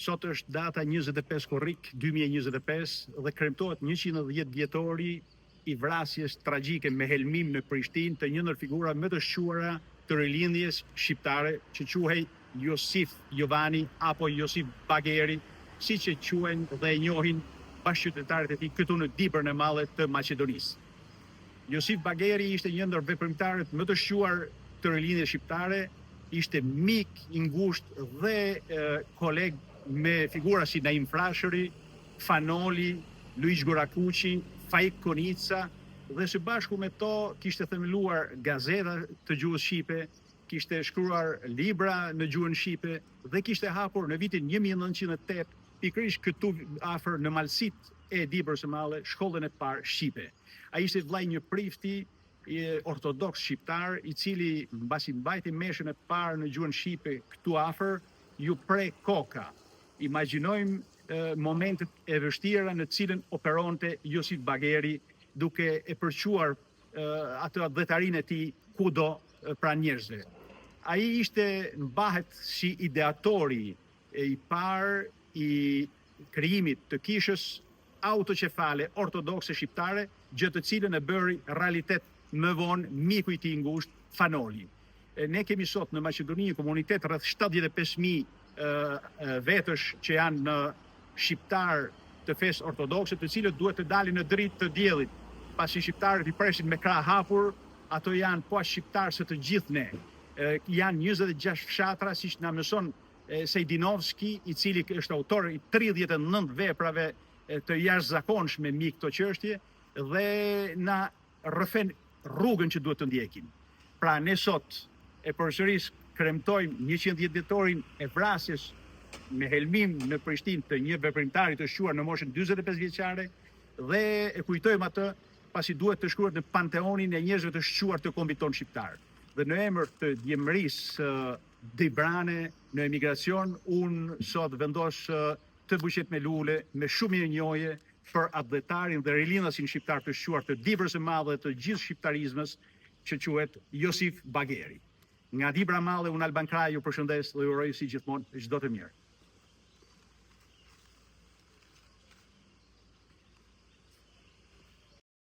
Sot është data 25 korrik 2025 dhe kremtohet 110 vjetori i vrasjes tragjike me helmim në Prishtinë të një ndër figurave më të shquara të rilindjes shqiptare që quhej Josif Jovani apo Josif Bageri, siç e quajnë dhe e njohin bashkëqytetarët e tij këtu në Dibrën e Madhe të Maqedonisë. Josif Bageri ishte një ndër veprimtarët më të shquar të rilindjes shqiptare, ishte mik i ngushtë dhe koleg me figura si Naim Frashëri, Fan Noli, Luigj Gurakuqi, Faik Konica dhe së bashku me to kishte themeluar gazeta të gjuhës shqipe, kishte shkruar libra në gjuhën shqipe dhe kishte hapur në vitin 1908 pikërisht këtu afër në malësitë e Dibrës së Madhe shkollën e parë shqipe. Ai ishte vëllai i një prifti ortodoks shqiptar, i cili mbasi mbajti meshën e parë në gjuhën shqipe këtu afër, iu pre koka. Imagjinojmë momentet e vështira në të cilën operonte Josif Bageri duke e përçuar atë atdhetarinë e tij kudo pranë njerëzve. Ai ishte mbahet si ideatori i parë i krijimit të kishës autoqefale ortodokse shqiptare, gjë të cilën e bëri realitet më vonë miku i tij i ngushtë, Fan Noli. Ne kemi sot në Maqedoni një komunitet rreth 75.000 vetësh që janë shqiptarë të fesë ortodokse, të cilët duhet të dalin në dritë të diellit, pasi shqiptarët i presin me krahë hapur, ato janë po aq shqiptarë se të gjithë ne. Janë 26 fshatra, siç na mëson Sejdinovski, i cili është autor i 39 veprave të jashtëzakonshme mbi këto çështje dhe na rrëfen rrugën që duhet të ndjekim. Pra ne sot e përsëris kremtojmë 110 vjetorin e vrasjes me helmim në Prishtinë të një veprimtari të shquar në moshën 45 vjeçare dhe e kujtojmë atë pasi duhet të shkruhet në panteonin e njerëzve të shquar të kombit tonë shqiptar. Dhe në emër të djemërisë dibrane në emigracion, unë sot vendos këtë buqetë me lule me shumë mirënjohje për atdhetarin dhe rilindasin shqiptar të shquar të Dibrës së Madhe të gjithë shqiptarizmës që quhet Josif Bageri. Nga Dibra e Madhe, unë Alban Kraja ju përshëndes dhe ju uroj si gjithmonë çdo të mirë.